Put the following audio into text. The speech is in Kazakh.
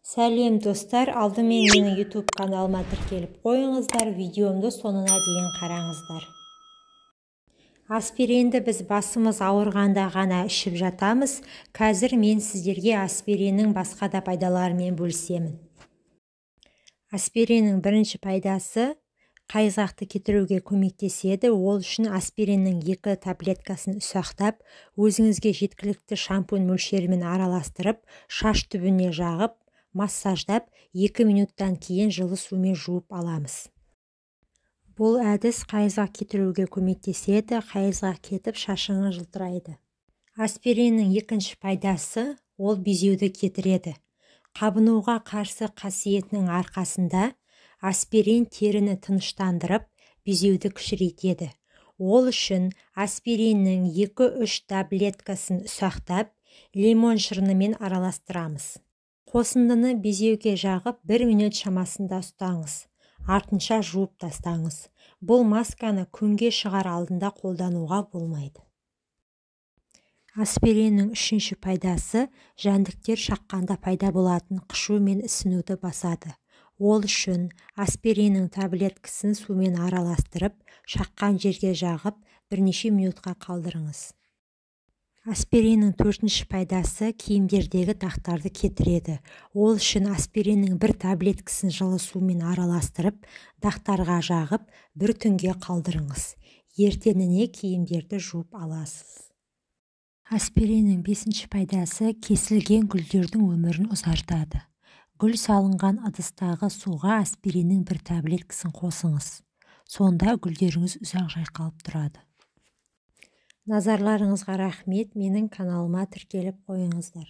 Сәлем, достар! Алдымен менің YouTube каналыма тіркеліп қойыңыздар, видеомды соңына дейін қараңыздар. Аспиринді біз басымыз ауырғанда ғана ішіп жатамыз. Қазір мен сіздерге аспириннің басқа да пайдаларымен бөлісемін. Аспириннің бірінші пайдасы – қайызғақты кетіруге көмектеседі. Ол үшін аспириннің екі таблеткасын ұсақтап, өзіңізге жеткілікті шампунь мөлшерімен араластырып, шаш түбіне жағып, массаждап, 2 минуттан кейін жылы сумен жуып аламыз. Бұл әдіс қайызғақ кетіруге көмектеседі. Қайызғақ кетіп, шашыңыз жылтырайды. Аспириннің екінші пайдасы – ол безеуді кетіреді. Қабынуға қарсы қасиетінің арқасында аспирин теріні тыныштандырып, безеуді кішірейтеді. Ол үшін аспириннің 2-3 таблеткасын ұсақтап, лимон шырынымен араластырамыз. Қосындыны безеуге жағып, 1 минут шамасында ұстаңыз, артынша жуып тастаңыз. Бұл масканы күнге шығар алдында қолдануға болмайды. Аспириннің үшінші пайдасы – жәндіктер шаққанда пайда болатын қышу мен ісінуді басады. Ол үшін аспириннің таблеткасын сумен араластырып, шаққан жерге жағып, бірнеше минутқа қалдырыңыз. Аспириннің төртінші пайдасы – киімдердегі дақтарды кетіреді. Ол үшін аспириннің бір таблеткасын жылы сумен араластырып, дақтарға жағып, бір түнге қалдырыңыз. Ертеңіне киімдерді жуып аласыз. Аспириннің бесінші пайдасы – кесілген гүлдердің өмірін ұзартады. Гүл салынған ыдыстағы суға аспириннің бір таблеткасын қосыңыз. Сонда гүлдеріңіз ұзақ жайқалып тұрады. Назарларыңызға рахмет! Менің каналыма тіркеліп қойыңыздар.